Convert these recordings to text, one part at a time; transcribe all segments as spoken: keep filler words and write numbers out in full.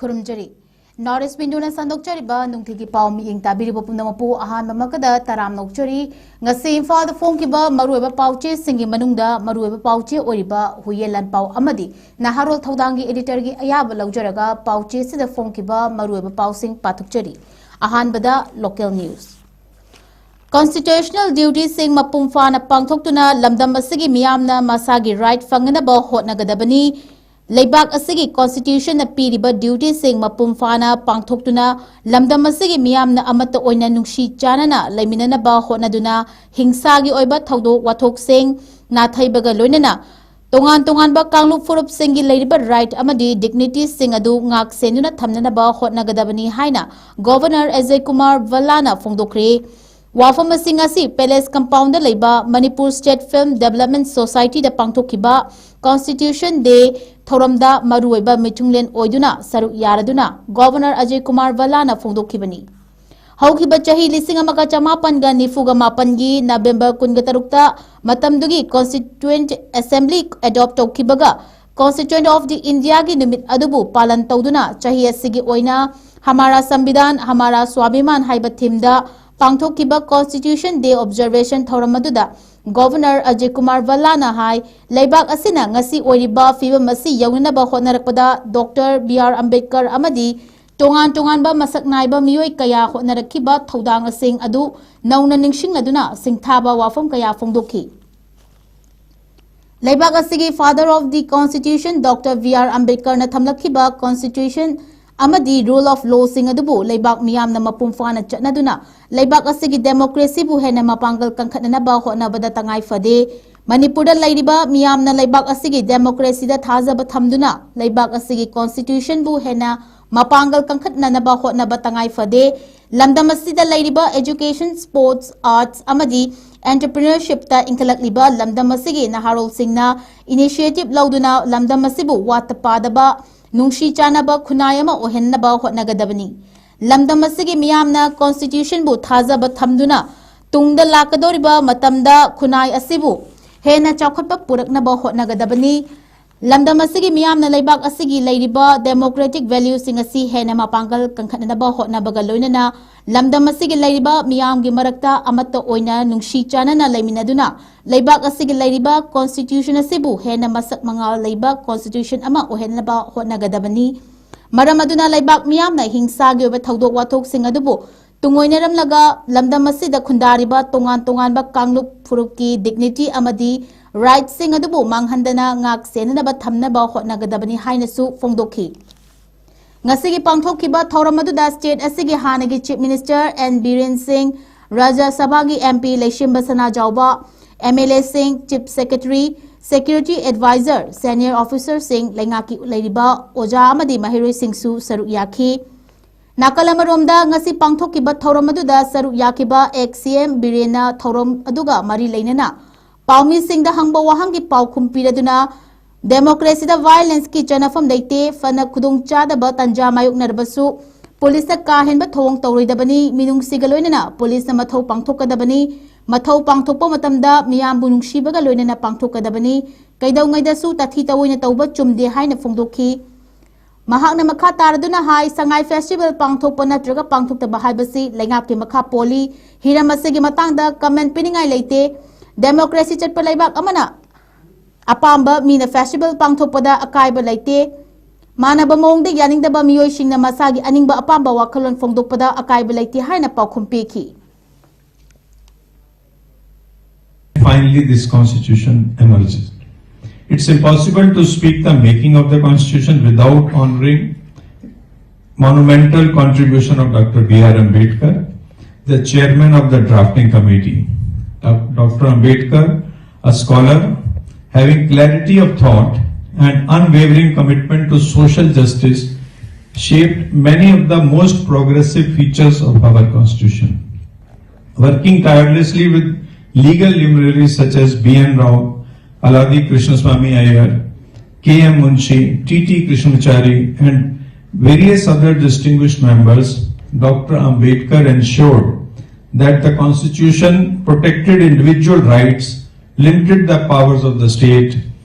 ꯈꯨꯔꯨꯝꯖꯔꯤ꯫ North east ꯋꯤꯟꯗꯣꯅ ꯁꯟꯗꯣꯛꯆꯔꯤꯕ ꯅꯨꯡꯊꯤꯜꯒꯤ ꯄꯥꯎ ꯃꯤꯠꯌꯦꯡ ꯇꯥꯕꯤꯔꯤꯕ ꯄꯨꯝꯅꯃꯛꯄꯨ ꯑꯍꯥꯟꯕꯃꯛꯇꯗ ꯇꯔꯥꯝꯅ ꯑꯣꯛꯆꯔꯤ꯫ ꯉꯁꯤ ꯏꯝꯐꯥꯜꯗ ꯐꯣꯡꯈꯤꯕ ꯃꯔꯨꯑꯣꯏꯕ ꯄꯥꯎꯆꯦꯁꯤꯡꯒꯤ ꯃꯅꯨꯡꯗ ꯃꯔꯨꯑꯣꯏꯕ ꯄꯥꯎꯆꯦ ꯑꯣꯏꯔꯤꯕ ꯍꯨꯏꯌꯦꯟ ꯂꯥꯟꯄꯥꯎ ꯑꯃꯗꯤ ꯅꯍꯥꯔꯣꯜ ꯊꯧꯗꯥꯡꯒꯤ ꯏꯗꯤꯇꯔꯒꯤ ꯑꯌꯥꯕ ꯂꯧꯖꯔꯒ ꯄꯥꯎꯆꯦꯁꯤꯗ ꯐꯣꯡꯈꯤꯕ ꯃꯔꯨꯑꯣꯏꯕ ꯄꯥꯎꯁꯤꯡ ꯄꯥꯊꯣꯛꯆꯔꯤ꯫ ꯑꯍꯥꯟꯕꯗ ꯂꯣꯀꯦꯜ ꯅ꯭ꯌꯨꯁ꯫ ꯀꯣꯟꯁꯇꯤꯇ꯭ꯌꯨꯁꯅꯦꯜ ꯗ꯭ꯌꯨꯇꯤꯁꯤꯡ ꯃꯄꯨꯡ ꯐꯥꯅ ꯄꯥꯡꯊꯣꯛꯇꯨꯅ ꯂꯝꯗꯝ ꯑꯁꯤꯒꯤ ꯃꯤꯌꯥꯝꯅ ꯃꯁꯥꯒꯤ ꯔꯥꯏꯠ ꯐꯪꯅꯅꯕ ꯍꯣꯠꯅꯒꯗꯕꯅꯤ꯫ ꯂꯩꯕꯥꯛ ꯑꯁꯤꯒꯤ ꯀꯣꯟꯁꯇꯤꯇ꯭ꯌꯨꯁꯟꯅ ꯄꯤꯔꯤꯕ ꯗ꯭ꯌꯨꯇꯤꯁꯤꯡ ꯃꯄꯨꯡ ꯐꯥꯅ ꯄꯥꯡꯊꯣꯛꯇꯨꯅ ꯂꯝꯗꯝ ꯑꯁꯤꯒꯤ ꯃꯤꯌꯥꯝꯅ ꯑꯃꯠꯇ ꯑꯣꯏꯅ ꯅꯨꯡꯁꯤ ꯆꯥꯟꯅꯅ ꯂꯩꯃꯤꯟꯅꯅꯕ ꯍꯣꯠꯅꯗꯨꯅ ꯍꯤꯡꯁꯥꯒꯤ ꯑꯣꯏꯕ ꯊꯧꯗꯣꯛ ꯋꯥꯊꯣꯛꯁꯤꯡ ꯅꯥꯊꯩꯕꯒ ꯂꯣꯏꯅꯅ ꯇꯣꯉꯥꯟ ꯇꯣꯉꯥꯟꯕ ꯀꯥꯡꯂꯨꯞ ꯐꯨꯔꯨꯞꯁꯤꯡꯒꯤ ꯂꯩꯔꯤꯕ ꯔꯥꯏꯠ ꯑꯃꯗꯤ ꯗꯤꯒꯅꯤꯇꯤꯁꯤꯡ ꯑꯗꯨ ꯉꯥꯛ ꯁꯦꯟꯗꯨꯅ ꯊꯝꯅꯅꯕ ꯍꯣꯠꯅꯒꯗꯕꯅꯤ ꯍꯥꯏꯅ ꯒꯣꯚꯔꯅꯔ ꯑꯖꯌ ꯀꯨꯃꯥꯔ ꯚꯜꯂꯥꯅ ꯐꯣꯡꯗꯣꯛꯈ꯭ꯔꯦ꯫ ꯋꯥꯐꯝ ꯑꯁꯤ ꯉꯁꯤ ꯄꯦꯂꯦꯁ ꯀꯝꯄꯥꯎꯟꯗ ꯂꯩꯕ ꯃꯅꯤꯄꯨꯔ ꯁ꯭ꯇꯦꯠ ꯐꯤꯜꯝ ꯗꯦꯕꯂꯞꯃꯦꯟ ꯁꯣꯁꯥꯏꯇꯤꯗ ꯄꯥꯡꯊꯣꯛꯈꯤꯕ ꯀꯣꯟꯁꯇꯤꯇ꯭ꯌꯨꯁꯟ ꯗꯦ ꯊꯧꯔꯝꯗ ꯃꯔꯨꯑꯣꯏꯕ ꯃꯤꯊꯨꯡꯂꯦꯟ ꯑꯣꯏꯗꯨꯅ ꯁꯔꯨꯛ ꯌꯥꯔꯗꯨꯅ ꯒꯣꯚꯔꯅꯔ ꯑꯖꯌ ꯀꯨꯃꯥꯔ ꯚꯜꯂꯥꯅ ꯐꯣꯡꯗꯣꯛꯈꯤꯕꯅꯤ꯫ ꯍꯧꯈꯤꯕ ꯆꯍꯤ ꯂꯤꯁꯤꯡ ꯑꯃꯒ ꯆꯃꯥꯄꯟꯒ ꯅꯤꯐꯨꯒ ꯃꯥꯄꯟꯒꯤ ꯅꯕꯦꯝꯕꯔ ꯀꯨꯟꯒ ꯇꯔꯨꯛꯇ ꯃꯇꯝꯗꯨꯒꯤ ꯀꯣꯟꯁꯇꯤꯇ꯭ꯌꯨꯌꯦꯟꯠ ꯑꯦꯁꯦꯝꯕ꯭ꯂꯤ ꯑꯦꯗꯣꯞ ꯇꯧꯈꯤꯕꯒ ꯀꯣꯟꯁꯇꯤꯇ꯭ꯌꯨꯌꯦꯟꯠ ꯑꯣꯐ ꯗꯤ ꯏꯟꯗꯤꯌꯥꯒꯤ ꯅꯨꯃꯤꯠ ꯑꯗꯨꯕꯨ ꯄꯥꯂꯟ ꯇꯧꯗꯨꯅ ꯆꯍꯤ ꯑꯁꯤꯒꯤ ꯑꯣꯏꯅ ꯍꯃꯥꯔꯥ ꯁꯪꯕꯤꯙꯥꯟ ꯍꯃꯥꯔꯥ ꯁ꯭ꯋꯥꯚꯤꯃꯥꯟ ꯍꯥꯏꯕ ꯊꯤꯝꯗ ꯄꯥꯡꯊꯣꯛꯈꯤꯕ ꯀꯣꯟꯁꯇꯤꯇ꯭ꯌꯨꯁꯟ ꯗꯦ ꯑꯣꯕꯖꯔꯕꯦꯁꯟ ꯊꯧꯔꯝ ꯑꯗꯨꯗ ꯒꯣꯚꯔꯅꯔ ꯑꯖꯌ ꯀꯨꯃꯥꯔ ꯚꯜꯂꯥꯅ ꯍꯥꯏ, ꯂꯩꯕꯥꯛ ꯑꯁꯤꯅ ꯉꯁꯤ ꯑꯣꯏꯔꯤꯕ ꯐꯤꯕꯝ ꯑꯁꯤ ꯌꯧꯅꯅꯕ ꯍꯣꯠꯅꯔꯛꯄꯗ ꯗꯣꯛꯇꯔ ꯕꯤ ꯑꯥꯔ ꯑꯝꯕꯦꯗꯀꯔ ꯑꯃꯗꯤ ꯇꯣꯉꯥꯟ ꯇꯣꯉꯥꯟꯕ ꯃꯁꯛ ꯅꯥꯏꯕ ꯃꯤꯑꯣꯏ ꯀꯌꯥ ꯍꯣꯠꯅꯔꯛꯈꯤꯕ ꯊꯧꯗꯥꯡꯁꯤꯡ ꯑꯗꯨ ꯅꯧꯅ ꯅꯤꯡꯁꯤꯡꯂꯗꯨꯅ ꯁꯤꯡꯊꯥꯕ ꯋꯥꯐꯝ ꯀꯌꯥ ꯐꯣꯡꯗꯣꯛꯈꯤ꯫ ꯂꯩꯕꯥꯛ ꯑꯁꯤꯒꯤ Father of the Constitution doctor B R ꯑꯝꯕꯦꯗꯀꯔꯅ ꯊꯝꯂꯛꯈꯤꯕ ꯀꯣꯟꯁꯇꯤꯇ꯭ꯌꯨꯁꯟ ꯑꯃꯗꯤ ꯔꯨꯜ ꯑꯣꯐ ꯂꯣꯁꯤꯡ ꯑꯗꯨꯕꯨ ꯂꯩꯕꯥꯛ ꯃꯤꯌꯥꯝꯅ ꯃꯄꯨꯡ ꯐꯥꯅ ꯆꯠꯅꯗꯨꯅ ꯂꯩꯕꯥꯛ ꯑꯁꯤꯒꯤ ꯗꯦꯃꯣꯀ꯭ꯔꯦꯁꯤꯕꯨ ꯍꯦꯟꯅ ꯃꯄꯥꯡꯒꯜ ꯀꯟꯈꯠꯅꯅꯕ ꯍꯣꯠꯅꯕꯗ ꯇꯉꯥꯏ ꯐꯗꯦ꯫ ꯃꯅꯤꯄꯨꯔꯗ ꯂꯩꯔꯤꯕ ꯃꯤꯌꯥꯝꯅ ꯂꯩꯕꯥꯛ ꯑꯁꯤꯒꯤ ꯗꯦꯃꯣꯀ꯭ꯔꯦꯁꯤꯗ ꯊꯥꯖꯕ ꯊꯝꯗꯨꯅ ꯂꯩꯕꯥꯛ ꯑꯁꯤꯒꯤ ꯀꯣꯟꯁꯇꯤꯇ꯭ꯌꯨꯁꯟꯕꯨ ꯍꯦꯟꯅ ꯃꯄꯥꯡꯒꯜ ꯀꯟꯈꯠꯅꯅꯕ ꯍꯣꯠꯅꯕ ꯇꯉꯥꯏ ꯐꯗꯦ꯫ ꯂꯝꯗꯝ ꯑꯁꯤꯗ ꯂꯩꯔꯤꯕ ꯑꯦꯖꯨꯀꯦꯁꯟ, ꯁ꯭ꯄꯣꯔꯠꯁ, ꯑꯥꯔꯠꯁ ꯑꯃꯗꯤ ꯑꯦꯟꯇꯔꯄ꯭ꯔꯤꯅꯔꯁꯤꯞꯇ ꯏꯟꯈꯠꯂꯛꯂꯤꯕ ꯂꯝꯗꯝ ꯑꯁꯤꯒꯤ ꯅꯍꯥꯔꯣꯜꯁꯤꯡꯅ ꯏꯅꯤꯁꯤꯌꯦꯇꯤꯚ ꯂꯧꯗꯨꯅ ꯂꯝꯗꯝ ꯑꯁꯤꯕꯨ ꯋꯥꯠꯇ ꯄꯥꯗꯕ, ꯅꯨꯡꯁꯤ ꯆꯥꯟꯅꯕ ꯈꯨꯟꯅꯥꯏ ꯑꯃ ꯑꯣꯏꯍꯟꯅꯕ ꯍꯣꯠꯅꯒꯗꯕꯅꯤ꯫ ꯂꯝꯗꯝ ꯑꯁꯤꯒꯤ ꯃꯤꯌꯥꯝꯅ ꯀꯣꯟꯁꯇꯤꯇ꯭ꯌꯨꯁꯟꯕꯨ ꯊꯥꯖꯕ ꯊꯝꯗꯨꯅ ꯇꯨꯡꯗ ꯂꯥꯛꯀꯗꯧꯔꯤꯕ ꯃꯇꯝꯗ ꯈꯨꯟꯅꯥꯏ ꯑꯁꯤꯕꯨ ꯍꯦꯟꯅ ꯆꯥꯎꯈꯠꯄ ꯄꯨꯔꯛꯅꯕ ꯍꯣꯠꯅꯒꯗꯕꯅꯤ꯫ ꯂꯝꯗꯝ ꯑꯁꯤꯒꯤ ꯃꯤꯌꯥꯝꯅ ꯂꯩꯕꯥꯛ ꯑꯁꯤꯒꯤ ꯂꯩꯔꯤꯕ democratic valueꯁꯤꯡ ꯑꯁꯤ ꯍꯦꯟꯅ ꯃꯄꯥꯡꯒꯜ ꯀꯟꯈꯠꯅꯕ ꯍꯣꯠꯅꯕꯒ ꯂꯣꯏꯅꯅ ꯂꯝꯗꯝ ꯑꯁꯤꯒꯤ ꯂꯩꯔꯤꯕ ꯃꯤꯌꯥꯝꯒꯤ ꯃꯔꯛꯇ ꯑꯃꯠꯇ ꯑꯣꯏꯅ ꯅꯨꯡꯁꯤ ꯆꯥꯟꯅꯅ ꯂꯩꯃꯤꯟꯅꯗꯨꯅ ꯂꯩꯕꯥꯛ ꯑꯁꯤꯒꯤ ꯂꯩꯔꯤꯕ constitution ꯑꯁꯤꯕꯨ ꯍꯦꯟꯅ ꯃꯁꯛ ꯃꯉꯥꯜ ꯂꯩꯕ constitution ꯑꯃ ꯑꯣꯏꯍꯟꯅꯕ ꯍꯣꯠꯅꯒꯗꯕꯅꯤ꯫ ꯃꯔꯝ ꯑꯗꯨꯅ ꯂꯩꯕꯥꯛ ꯃꯤꯌꯥꯝꯅ ꯍꯤꯡꯁꯥꯒꯤ ꯑꯣꯏꯕ ꯊꯧꯗꯣꯛ ꯋꯥꯊꯣꯛꯁꯤꯡ ꯑꯗꯨꯕꯨ ꯇꯨꯡꯑꯣꯏꯅꯔꯝꯂꯒ ꯂꯝꯗꯝ ꯑꯁꯤꯗ ꯈꯨꯟꯗꯥꯔꯤꯕ ꯇꯣꯉꯥꯟ ꯇꯣꯉꯥꯟꯕ ꯀꯥꯡꯂꯨꯞ ꯐꯨꯔꯨꯞꯀꯤ dignity ꯑꯃꯗꯤ rightꯁꯤꯡ ꯑꯗꯨꯕꯨ ꯃꯥꯡꯍꯟꯗꯅ ꯉꯥꯛ ꯁꯦꯟꯅꯅꯕ ꯊꯝꯅꯕ ꯍꯣꯠꯅꯒꯗꯕꯅꯤ ꯍꯥꯏꯅꯁꯨ ꯐꯣꯡꯗꯣꯛꯈꯤ꯫ ꯉꯁꯤꯒꯤ ꯄꯥꯡꯊꯣꯛꯈꯤꯕ ꯊꯧꯔꯝ ꯑꯗꯨꯗ state ꯑꯁꯤꯒꯤ ꯍꯥꯟꯅꯒꯤ Chief Minister N ꯕꯤꯔꯦꯟ ꯁꯤꯡ, ꯔꯥꯖ꯭ꯌ ꯁꯚꯥꯒꯤ M P ꯂꯩꯁꯦꯝꯕ ꯁꯅꯥꯖꯥꯎꯕ, M L Aꯁꯤꯡ, Chief Secretary, Security Advisor, senior officerꯁꯤꯡ, ꯂꯩꯉꯥꯛꯀꯤ ꯂꯩꯔꯤꯕ ꯑꯣꯖꯥ ꯑꯃꯗꯤ ꯃꯍꯩꯔꯣꯏꯁꯤꯡꯁꯨ ꯁꯔꯨꯛ ꯌꯥꯈꯤ꯫ ꯅꯥꯀꯜ ꯑꯃꯔꯣꯝꯗ ꯉꯁꯤ ꯄꯥꯡꯊꯣꯛꯈꯤꯕ ꯊꯧꯔꯝ ꯑꯗꯨꯗ ꯁꯔꯨꯛ ꯌꯥꯈꯤꯕ ex C M ꯕꯤꯔꯦꯟꯅ ꯊꯧꯔꯝ ꯑꯗꯨꯒ ꯃꯔꯤ ꯂꯩꯅꯅ ꯄꯥꯎꯃꯤꯁꯤꯡꯗ ꯍꯪꯕ ꯋꯥꯍꯪꯒꯤ ꯄꯥꯎꯈꯨꯝ ꯄꯤꯔꯗꯨꯅ democracyꯗ violenceꯀꯤ ꯆꯠꯅꯐꯝ ꯂꯩꯇꯦ, ꯐꯅ ꯈꯨꯗꯣꯡꯆꯥꯗꯕ ꯇꯟꯖꯥ ꯃꯥꯌꯣꯛꯅꯔꯕꯁꯨ ꯄꯨꯂꯤꯁꯇ ꯀꯥ ꯍꯦꯟꯕ ꯊꯧꯑꯣꯡ ꯇꯧꯔꯣꯏꯗꯕꯅꯤ, ꯃꯤꯅꯨꯡꯁꯤꯒ ꯂꯣꯏꯅꯅ ꯄꯨꯂꯤꯁꯅ ꯃꯊꯧ ꯄꯥꯡꯊꯣꯛꯀꯗꯕꯅꯤ, ꯃꯊꯧ ꯄꯥꯡꯊꯣꯛꯄ ꯃꯇꯝꯗ ꯃꯤꯌꯥꯝꯕꯨ ꯅꯨꯡꯁꯤꯕꯒ ꯂꯣꯏꯅꯅ ꯄꯥꯡꯊꯣꯛꯀꯗꯕꯅꯤ, ꯀꯩꯗꯧꯉꯩꯗꯁꯨ ꯇꯥꯊꯤ ꯇꯧꯑꯣꯏꯅ ꯇꯧꯕ ꯆꯨꯝꯗꯦ ꯍꯥꯏꯅ ꯐꯣꯡꯗꯣꯛꯈꯤ꯫ ꯃꯍꯥꯛꯅ ꯃꯈꯥ ꯇꯥꯔꯗꯨꯅ ꯍꯥꯏ, ꯁꯉꯥꯏ festival ꯄꯥꯡꯊꯣꯛꯄ ꯅꯠꯇ꯭ꯔꯒ ꯄꯥꯡꯊꯣꯛꯇꯕ ꯍꯥꯏꯕꯁꯤ ꯂꯩꯉꯥꯛꯀꯤ ꯃꯈꯥ ꯄꯣꯜꯂꯤ꯫ ꯍꯤꯔꯝ ꯑꯁꯤꯒꯤ ꯃꯇꯥꯡꯗ comment ꯄꯤꯅꯤꯡꯉꯥꯏ ꯂꯩꯇꯦ꯫ Democracy ꯆꯠꯄ ꯂꯩꯕꯥꯛ ꯑꯃꯅ ꯑꯄꯥꯝꯕ ꯃꯤꯅ festival ꯄꯥꯡꯊꯣꯛꯄꯗ ꯑꯀꯥꯏꯕ ꯂꯩꯇꯦ꯫ ꯃꯥꯟꯅꯕ ꯃꯑꯣꯡꯗ ꯌꯥꯅꯤꯡꯗꯕ ꯃꯤꯑꯣꯏꯁꯤꯡꯅ ꯃꯁꯥꯒꯤ ꯑꯅꯤꯡꯕ ꯑꯄꯥꯝꯕ ꯋꯥꯈꯜꯂꯣꯟ ꯐꯣꯡꯗꯣꯛꯄꯗ ꯑꯀꯥꯏꯕ ꯂꯩꯇꯦ ꯍꯥꯏꯅ ꯄꯥꯎꯈꯨꯝ ꯄꯤꯈꯤ꯫ Finally, this constitution emerges. It's impossible to speak the making of the constitution without honoring monumental contribution of Doctor B R Ambedkar, the chairman of the drafting committee. Doc-, Doctor Ambedkar, a scholar, having clarity of thought and unwavering commitment to social justice, shaped many of the most progressive features of our constitution. Working tirelessly with legal luminaries such as B N Rao, Alladi Krishnaswamy Iyer, K M Munshi, T T Krishnamachari, and various other distinguished members, Doctor Ambedkar ensured that the constitution protected individual rights, limited the powers of the state,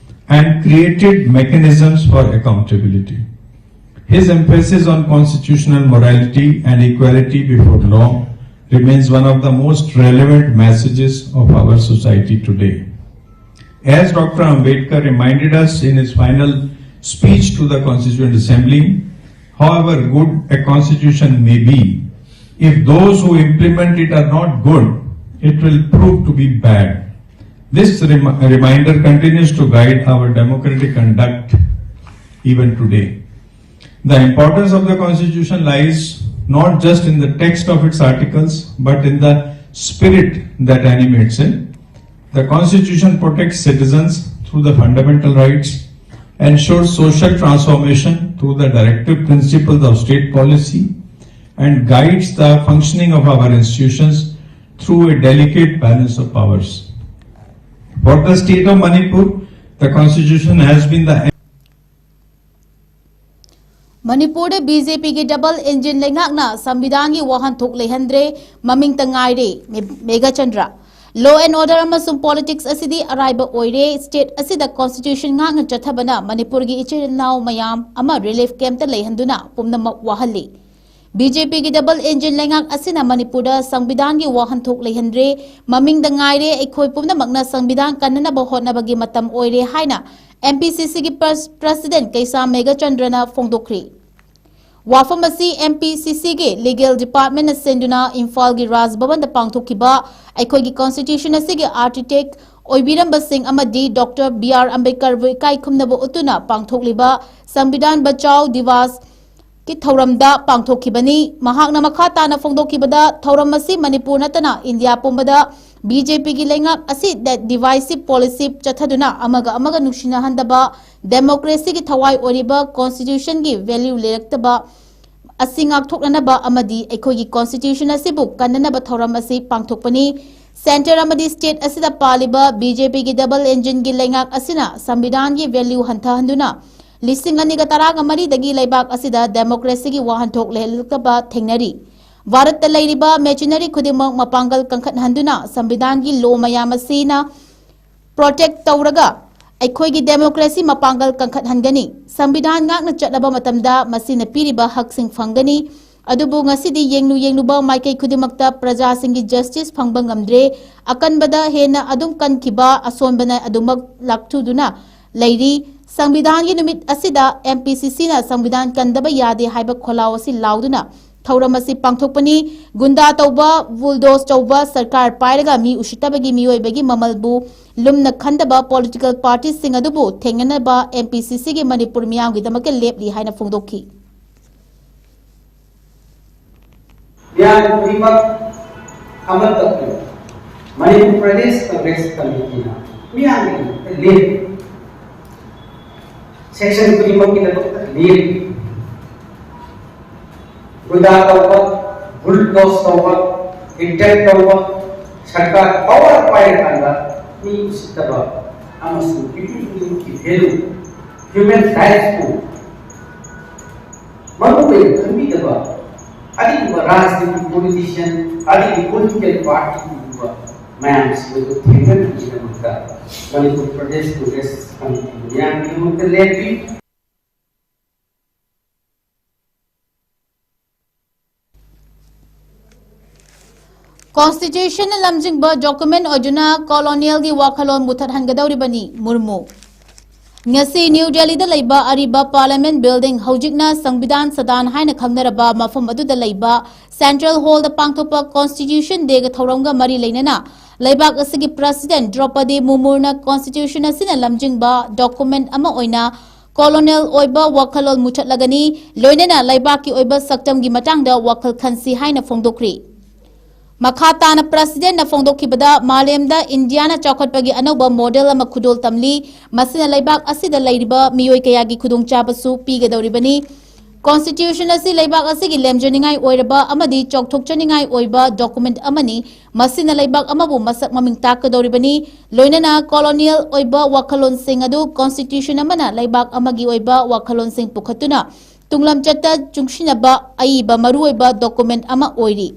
and created mechanisms for accountability. His emphasis on constitutional morality and equality before law remains one of the most relevant messages of our society today. As Doctor Ambedkar reminded us in his final speech to the Constituent Assembly, however good a constitution may be, if those who implement it are not good, it will prove to be bad. This rem- reminder continues to guide our democratic conduct even today. The importance of the Constitution lies not just in the text of its articles, but in the spirit that animates it. The Constitution protects citizens through the fundamental rights, ensures social transformation through the directive principles of state policy, and guides the functioning of our institutions through a delicate balance of powers. For the state of Manipur, the Constitution has been the ꯃꯅꯤꯄꯨꯔꯗ B J ꯄꯤꯒꯤ double engine ꯂꯩꯉꯥꯛꯅ ꯁꯪꯕꯤꯙꯥꯟꯒꯤ ꯋꯥꯍꯟꯊꯣꯛ ꯂꯩꯍꯟꯗ꯭ꯔꯦ, ꯃꯃꯤꯡꯇ ꯉꯥꯏꯔꯦ꯫ ꯃꯦ- Meghachandra. Law and order ꯑꯃꯁꯨꯡ politics ꯑꯁꯤꯗꯤ ꯑꯔꯥꯏꯕ ꯑꯣꯏꯔꯦ꯫ State ꯑꯁꯤꯗ constitution ꯉꯥꯛꯅ ꯆꯠꯊꯕꯅ ꯃꯅꯤꯄꯨꯔꯒꯤ ꯏꯆꯤꯜ ꯏꯅꯥꯎ ꯃꯌꯥꯝ ꯑꯃ relief camp ꯇ ꯂꯩꯍꯟꯗꯨꯅ ꯄꯨꯝꯅꯃꯛ ꯋꯥꯍꯜꯂꯤ꯫ ꯕꯤ ꯖꯦ ꯄꯤꯒꯤ ꯗꯕꯜ ꯏꯟꯖꯤꯟ ꯂꯩꯉꯥꯛ ꯑꯁꯤꯅ ꯃꯅꯤꯄꯨꯔꯗ ꯁꯪꯕꯤꯙꯥꯟꯒꯤ ꯋꯥꯍꯟꯊꯣꯛ ꯂꯩꯍꯟꯗ꯭ꯔꯦ꯫ ꯃꯃꯤꯡꯗ ꯉꯥꯏꯔꯦ꯫ ꯑꯩꯈꯣꯏ ꯄꯨꯝꯅꯃꯛꯅ ꯁꯪꯕꯤꯙꯥꯟ ꯀꯟꯅꯅꯕ ꯍꯣꯠꯅꯕꯒꯤ ꯃꯇꯝ ꯑꯣꯏꯔꯦ ꯍꯥꯏꯅ ꯑꯦꯝ ꯄꯤ ꯁꯤ ꯁꯤꯒꯤ ꯄ꯭ꯔꯁ- president ꯀꯩꯁꯥꯝ ꯃꯦꯘꯆꯟꯗ꯭ꯔꯅ ꯐꯣꯡꯗꯣꯛꯈ꯭ꯔꯤ꯫ ꯋꯥꯐꯝ ꯑꯁꯤ ꯑꯦꯝ ꯄꯤ ꯁꯤ ꯁꯤꯒꯤ legal department ꯅ ꯁꯤꯟꯗꯨꯅ ꯏꯝꯐꯥꯜꯒꯤ ꯔꯥꯖ ꯚꯕꯟꯗ ꯄꯥꯡꯊꯣꯛꯈꯤꯕ ꯑꯩꯈꯣꯏꯒꯤ constitution ꯑꯁꯤꯒꯤ architect ꯑꯣꯏꯕꯤꯔꯝꯕꯁꯤꯡ ꯑꯃꯗꯤ ꯗꯣꯛꯇꯔ ꯕꯤ ꯑꯥꯔ ꯑꯝꯕꯦꯗꯀꯔꯕꯨ ꯏꯀꯥꯏ ꯈꯨꯝꯅꯕ ꯎꯠꯇꯨꯅ ꯄꯥꯡꯊꯣꯛꯂꯤꯕ ꯁꯪꯕꯤꯙꯥꯟ ꯕꯆꯥꯎ ꯗꯤꯋꯥꯁ ꯀꯤ ꯊꯧꯔꯝꯗ ꯄꯥꯡꯊꯣꯛꯈꯤꯕꯅꯤ꯫ ꯃꯍꯥꯛꯅ ꯃꯈꯥ ꯇꯥꯅ ꯐꯣꯡꯗꯣꯛꯈꯤꯕꯗ, ꯊꯧꯔꯝ ꯑꯁꯤ ꯃꯅꯤꯄꯨꯔ ꯅꯠꯇꯅ ꯏꯟꯗꯤꯌꯥ ꯄꯨꯝꯕꯗ ꯕꯤ ꯖꯦ ꯄꯤꯒꯤ ꯂꯩꯉꯥꯛ ꯑꯁꯤ divisive policy ꯆꯠꯊꯗꯨꯅ ꯑꯃꯒ ꯑꯃꯒ ꯅꯨꯡꯁꯤꯅꯍꯟꯗꯕ, democracy ꯒꯤ ꯊꯋꯥꯏ ꯑꯣꯏꯔꯤꯕ constitution ꯒꯤ value ꯂꯩꯔꯛꯇꯕ ꯑꯁꯤ ꯉꯥꯛꯊꯣꯛꯅꯅꯕ ꯑꯃꯗꯤ ꯑꯩꯈꯣꯏꯒꯤ constitution ꯑꯁꯤꯕꯨ ꯀꯟꯅꯅꯕ ꯊꯧꯔꯝ ꯑꯁꯤ ꯄꯥꯡꯊꯣꯛꯄꯅꯤ꯫ Centre ꯑꯃꯗꯤ state ꯑꯁꯤꯗ ꯄꯥꯜꯂꯤꯕ ꯕꯤ ꯖꯦ ꯄꯤꯒꯤ double engine ꯒꯤ ꯂꯩꯉꯥꯛ ꯑꯁꯤꯅ ꯁꯪꯕꯤꯙꯥꯟꯒꯤ value ꯍꯟꯊꯍꯟꯗꯨꯅ ꯂꯤꯁꯤꯡ ꯑꯅꯤꯒ ꯇꯔꯥꯒ ꯃꯔꯤꯗꯒꯤ ꯂꯩꯕꯥꯛ ꯑꯁꯤꯗ democracy ꯒꯤ ꯋꯥꯍꯟꯊꯣꯛ ꯂꯩꯍꯜꯂꯛꯇꯕ ꯊꯦꯡꯅꯔꯤ꯫ ꯚꯥꯔꯠꯇ ꯂꯩꯔꯤꯕ machinery ꯈꯨꯗꯤꯡꯃꯛ ꯃꯄꯥꯡꯒꯜ ꯀꯟꯈꯠꯍꯟꯗꯨꯅ ꯁꯪꯕꯤꯙꯥꯟꯒꯤ law ꯃꯌꯥꯝ ꯑꯁꯤꯅ protect ꯇꯧꯔꯒ ꯑꯩꯈꯣꯏꯒꯤ ꯗꯦꯃꯣꯀ꯭ꯔꯦꯁꯤ ꯃꯄꯥꯡꯒꯜ ꯀꯟꯈꯠꯍꯟꯒꯅꯤ꯫ ꯁꯪꯕꯤꯙꯥꯟ ꯉꯥꯛꯅ ꯆꯠꯂꯕ ꯃꯇꯝꯗ ꯃꯁꯤꯅ ꯄꯤꯔꯤꯕ ꯍꯛꯁꯤꯡ ꯐꯪꯒꯅꯤ꯫ ꯑꯗꯨꯕꯨ ꯉꯁꯤꯗꯤ ꯌꯦꯡꯂꯨ ꯌꯦꯡꯂꯨꯕ ꯃꯥꯏꯀꯩ ꯈꯨꯗꯤꯡꯃꯛꯇ ꯄ꯭ꯔꯖꯥꯁꯤꯡꯒꯤ ꯖꯁꯇꯤꯁ ꯐꯪꯕ ꯉꯝꯗ꯭ꯔꯦ꯫ ꯑꯀꯟꯕꯗ ꯍꯦꯟꯅ ꯑꯗꯨꯝ ꯀꯟꯈꯤꯕ ꯑꯁꯣꯟꯕꯅ ꯑꯗꯨꯃꯛ ꯂꯥꯛꯊꯨꯗꯨꯅ ꯂꯩꯔꯤ꯫ ꯁꯪꯕꯤꯙꯥꯟꯒꯤ ꯅꯨꯃꯤꯠ ꯑꯁꯤꯗ ꯑꯦꯝ ꯄꯤ ꯁꯤ ꯁꯤꯅ ꯁꯪꯕꯤꯙꯥꯟ ꯀꯟꯗꯕ ꯌꯥꯗꯦ ꯍꯥꯏꯕ ꯈꯣꯜꯂꯥꯎ ꯑꯁꯤ ꯂꯥꯎꯗꯨꯅ ꯊꯧꯔꯝ ꯑꯁꯤ ꯄꯥꯡꯊꯣꯛꯄꯅꯤ꯫ ꯒꯨꯟꯗꯥ ꯇꯧꯕ, ꯕꯨꯜꯗꯣꯖ ꯇꯧꯕ, ꯁꯔꯀꯥꯔ ꯄꯥꯏꯔꯒ ꯃꯤ ꯎꯁꯤꯠꯇꯕꯒꯤ ꯃꯤꯑꯣꯏꯕꯒꯤ ꯃꯃꯜꯕꯨ ꯂꯨꯝꯅ ꯈꯟꯗꯕ ꯄꯣꯂꯤꯇꯤꯀꯦꯜ ꯄꯥꯔꯇꯤꯁꯤꯡ ꯑꯗꯨꯕꯨ ꯊꯦꯡꯅꯅꯕ ꯑꯦꯝ ꯄꯤ ꯁꯤ ꯁꯤꯒꯤ ꯃꯅꯤꯄꯨꯔ ꯃꯤꯌꯥꯝꯒꯤꯗꯃꯛꯇ ꯂꯦꯞꯂꯤ ꯍꯥꯏꯅ ꯐꯣꯡꯗꯣꯛꯈꯤ꯫ ꯃꯤꯌꯥꯝ ꯈꯨꯗꯤꯡꯃꯛ ꯑꯃꯠꯇ ꯑꯣꯏꯌꯨ꯫ ꯃꯅꯤꯄꯨꯔ ꯄ꯭ꯔꯗꯦꯁ ꯀꯪꯒ꯭ꯔꯦꯁ ꯀꯃꯤꯇꯤꯅ ꯃꯤꯌꯥꯝꯒꯤꯗꯃꯛꯇ ꯂꯦꯞꯄꯤ꯫ ꯁꯦꯛꯁꯟ ꯈꯨꯗꯤꯡꯃꯛꯀꯤꯗꯃꯛꯇ ꯂꯦꯞꯄꯤ꯫ ꯒꯨꯟꯗꯥ ꯇꯧꯕ, ꯕꯨꯜꯗꯣꯖ ꯇꯧꯕ, ꯑꯦꯇꯦꯛ ꯇꯧꯕ, ꯁꯔꯀꯥꯔ ꯄꯋꯥꯔ ꯄꯥꯏꯔꯀꯥꯟꯗ ꯃꯤ ꯎꯁꯤꯠꯇꯕ ꯑꯃꯁꯨꯡ ꯃꯤꯄꯨꯝ ꯈꯨꯗꯤꯡꯃꯛꯀꯤ ꯚꯦꯂꯨ, ꯍ꯭ꯌꯨꯃꯦꯟ ꯔꯥꯏꯠꯁꯄꯨ ꯃꯔꯨ ꯑꯣꯏꯅ ꯈꯟꯕꯤꯗꯕ ꯑꯗꯨꯒꯨꯝꯕ ꯔꯥꯖꯅꯤꯇꯤ ꯄꯣꯂꯤꯇꯤꯁꯤꯌꯥꯟ, ꯑꯗꯨꯒꯤ ꯄꯣꯂꯤꯇꯤꯀꯦꯜ ꯄꯥꯔꯇꯤꯒꯨꯝꯕ ꯃꯌꯥꯝꯁꯤꯡ ꯑꯗꯨ ꯊꯦꯡꯅꯅꯕꯒꯤꯗꯃꯛꯇ ꯃꯅꯤꯄꯨꯔ ꯄ꯭ꯔꯗꯦꯁ ꯀꯪꯒ꯭ꯔꯦꯁ ꯀꯃꯤꯇꯤ ꯃꯤꯌꯥꯝꯒꯤꯗꯃꯛꯇ ꯂꯦꯞꯄꯤ꯫ ꯀꯣꯟꯁꯇꯤꯇ꯭ꯌꯨꯁꯟꯅ ꯂꯝꯖꯤꯡꯕ ꯗꯣꯀꯨꯃꯦꯟ ꯑꯣꯏꯗꯨꯅ ꯀꯣꯂꯣꯅꯤꯌꯦꯜꯒꯤ ꯋꯥꯈꯜꯂꯣꯟ ꯃꯨꯊꯠꯍꯟꯒꯗꯧꯔꯤꯕꯅꯤ, ꯃꯨꯔꯃꯨ꯫ ꯉꯁꯤ ꯅ꯭ꯌꯨ ꯗꯦꯜꯂꯤꯗ ꯂꯩꯕ ꯑꯔꯤꯕ ꯄꯥꯔꯂꯤꯌꯥꯃꯦꯟ ꯕꯤꯜꯗꯤꯡ, ꯍꯧꯖꯤꯛꯅ ꯁꯪꯕꯤꯙꯥꯟ ꯁꯗꯥꯟ ꯍꯥꯏꯅ ꯈꯪꯅꯔꯕ ꯃꯐꯝ ꯑꯗꯨꯗ ꯂꯩꯕ ꯁꯦꯟꯇ꯭ꯔꯦꯜ ꯍꯣꯜꯗ ꯄꯥꯡꯊꯣꯛꯄ ꯀꯣꯟꯁꯇꯤꯇ꯭ꯌꯨꯁꯟ ꯗꯦꯒ ꯊꯧꯔꯝꯒ ꯃꯔꯤ ꯂꯩꯅꯅ ꯂꯩꯕꯥꯛ ꯑꯁꯤꯒꯤ ꯄ꯭ꯔꯁꯤꯗꯦꯟ ꯗ꯭ꯔꯧꯄꯗꯤ ꯃꯨꯔꯃꯨꯅ ꯀꯣꯟꯁꯇꯤꯇ꯭ꯌꯨꯁꯟ ꯑꯁꯤꯅ ꯂꯝꯖꯤꯡꯕ ꯗꯣꯀꯨꯃꯦꯟ ꯑꯃ ꯑꯣꯏꯅ ꯀꯣꯂꯣꯅꯦꯜ ꯑꯣꯏꯕ ꯋꯥꯈꯜꯂꯣꯟ ꯃꯨꯊꯠꯂꯒꯅꯤ, ꯂꯣꯏꯅꯅ ꯂꯩꯕꯥꯛꯀꯤ ꯑꯣꯏꯕ ꯁꯛꯇꯝꯒꯤ ꯃꯇꯥꯡꯗ ꯋꯥꯈꯜ ꯈꯟꯁꯤ ꯍꯥꯏꯅ ꯐꯣꯡꯗꯣꯛꯈ꯭ꯔꯤ꯫ ꯃꯈꯥ ꯇꯥꯅ ꯄ꯭ꯔꯁꯤꯗꯦꯟꯅ ꯐꯣꯡꯗꯣꯛꯈꯤꯕꯗ, ꯃꯥꯂꯦꯝꯗ ꯏꯟꯗꯤꯌꯥꯅ ꯆꯥꯎꯈꯠꯄꯒꯤ ꯑꯅꯧꯕ ꯃꯣꯗꯦꯜ ꯑꯃ ꯈꯨꯗꯣꯜ ꯇꯝꯂꯤ, ꯃꯁꯤꯅ ꯂꯩꯕꯥꯛ ꯑꯁꯤꯗ ꯂꯩꯔꯤꯕ ꯃꯤꯑꯣꯏ ꯀꯌꯥꯒꯤ ꯈꯨꯗꯣꯡꯆꯥꯕꯁꯨ ꯄꯤꯒꯗꯧꯔꯤꯕꯅꯤ꯫ ꯀꯣꯟꯁꯇꯤꯇ꯭ꯌꯨꯁꯟ ꯑꯁꯤ ꯂꯩꯕꯥꯛ ꯑꯁꯤꯒꯤ ꯂꯦꯝꯖꯅꯤꯡꯉꯥꯏ ꯑꯣꯏꯔꯕ ꯑꯃꯗꯤ ꯆꯥꯎꯊꯣꯛꯆꯅꯤꯡꯉꯥꯏ ꯑꯣꯏꯕ ꯗꯣꯀꯨꯃꯦꯟ ꯑꯃꯅꯤ꯫ ꯃꯁꯤꯅ ꯂꯩꯕꯥꯛ ꯑꯃꯕꯨ ꯃꯁꯛ ꯃꯃꯤꯡ ꯇꯥꯛꯀꯗꯧꯔꯤꯕꯅꯤ꯫ ꯂꯣꯏꯅꯅ ꯀꯣꯂꯣꯅꯤꯌꯦꯜ ꯑꯣꯏꯕ ꯋꯥꯈꯜꯂꯣꯟꯁꯤꯡ ꯑꯗꯨ ꯀꯣꯟꯁꯇꯤꯇ꯭ꯌꯨꯁꯟ ꯑꯃꯅ ꯂꯩꯕꯥꯛ ꯑꯃꯒꯤ ꯑꯣꯏꯕ ꯋꯥꯈꯜꯂꯣꯟꯁꯤꯡ ꯄꯨꯈꯠꯇꯨꯅ ꯇꯨꯡꯂꯝꯆꯠꯇ ꯆꯨꯡꯁꯤꯟꯅꯕ ꯑꯏꯕ ꯃꯔꯨꯑꯣꯏꯕ ꯗꯣꯀꯨꯃꯦꯟ ꯑꯃ ꯑꯣꯏꯔꯤ꯫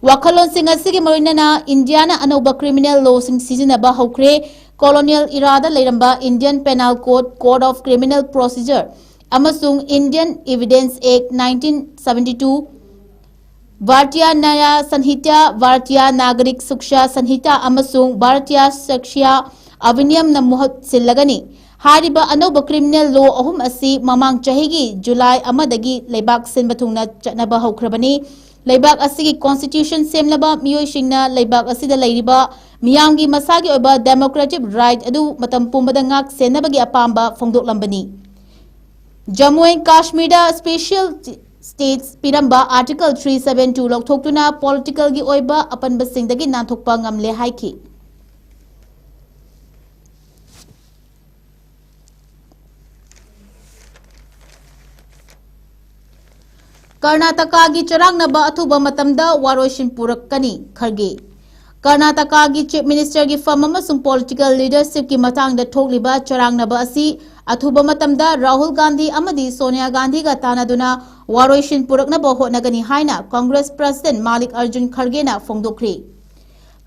ꯋꯥꯈꯜꯂꯣꯟꯁꯤꯡ ꯑꯁꯤꯒꯤ ꯃꯔꯨꯑꯣꯏꯅ ꯏꯟꯗꯤꯌꯥꯅ ꯑꯅꯧꯕ ꯀ꯭ꯔꯤꯃꯤꯅꯦꯜ ꯂꯣꯁꯤꯡ ꯁꯤꯖꯤꯟꯅꯕ ꯍꯧꯈ꯭ꯔꯦ꯫ Colonial ꯏꯔꯥꯗ ꯂꯩꯔꯝꯕ Indian Penal Code, Code of Criminal Procedure ꯑꯃꯁꯨꯡ Indian Evidence Act nineteen seventy two, Bharatiya Nyaya Sanhita, Bharatiya Nagarik Surakshya Sanhita ꯑꯃꯁꯨꯡ Bharatiya Sakshya Adhiniyamꯅ ꯃꯍꯨꯠ ꯁꯤꯜꯂꯒꯅꯤ꯫ ꯍꯥꯏꯔꯤꯕ ꯑꯅꯧꯕ criminal law ꯑꯍꯨꯝ ꯑꯁꯤ ꯃꯃꯥꯡ ꯆꯍꯤꯒꯤ ꯖꯨꯂꯥꯏ ꯑꯃꯗꯒꯤ ꯂꯩꯕꯥꯛ ꯁꯤꯟꯕ ꯊꯨꯡꯅ ꯆꯠꯅꯕ ꯍꯧꯈ꯭ꯔꯕꯅꯤ꯫ ꯂꯩꯕꯥꯛ ꯑꯁꯤꯒꯤ constitution ꯁꯦꯝꯂꯕ ꯃꯤꯑꯣꯏꯁꯤꯡꯅ ꯂꯩꯕꯥꯛ ꯑꯁꯤꯗ ꯂꯩꯔꯤꯕ ꯃꯤꯌꯥꯝꯒꯤ ꯃꯁꯥꯒꯤ ꯑꯣꯏꯕ democratic right ꯑꯗꯨ ꯃꯇꯝ ꯄꯨꯝꯕꯗ ꯉꯥꯛ ꯁꯦꯟꯅꯕꯒꯤ ꯑꯄꯥꯝꯕ ꯐꯣꯡꯗꯣꯛꯂꯝꯕꯅꯤ꯫ ꯖꯝꯃꯨ ꯑꯦꯟ ꯀꯥꯁꯃꯤꯔꯗ special status ꯄꯤꯔꯝꯕ Article three seven two ꯂꯧꯊꯣꯛꯇꯨꯅ politicalꯒꯤ ꯑꯣꯏꯕ ꯑꯄꯟꯕꯁꯤꯡꯗꯒꯤ ꯅꯥꯟꯊꯣꯛꯄ ꯉꯝꯂꯦ ꯍꯥꯏꯈꯤ꯫ ꯀꯔꯅꯥꯇꯀꯥꯒꯤ ꯆꯔꯥꯡꯅꯕ ꯑꯊꯨꯕ ꯃꯇꯝꯗ ꯋꯥꯔꯣꯏꯁꯤꯟ ꯄꯨꯔꯛꯀꯅꯤ, ꯈꯔꯒꯦ꯫ ꯀꯔꯅꯥꯇꯀꯥꯒꯤ Chief Ministerꯒꯤ fam ꯑꯃꯁꯨꯡ political leadershipꯀꯤ ꯃꯇꯥꯡꯗ ꯊꯣꯛꯂꯤꯕ ꯆꯔꯥꯡꯅꯕ ꯑꯁꯤ ꯑꯊꯨꯕ ꯃꯇꯝꯗ ꯔꯥꯍꯨꯜ ꯒꯥꯟꯙꯤ ꯑꯃꯗꯤ ꯁꯣꯅꯤꯌꯥ ꯒꯥꯟꯙꯤꯒ ꯇꯥꯟꯅꯗꯨꯅ ꯋꯥꯔꯣꯏꯁꯤꯟ ꯄꯨꯔꯛꯅꯕ ꯍꯣꯠꯅꯒꯅꯤ ꯍꯥꯏꯅ Congress President ꯃꯥꯂꯤꯛ ꯑꯔꯖꯨꯟ ꯈꯔꯒꯦꯅ ꯐꯣꯡꯗꯣꯛꯈ꯭ꯔꯤ꯫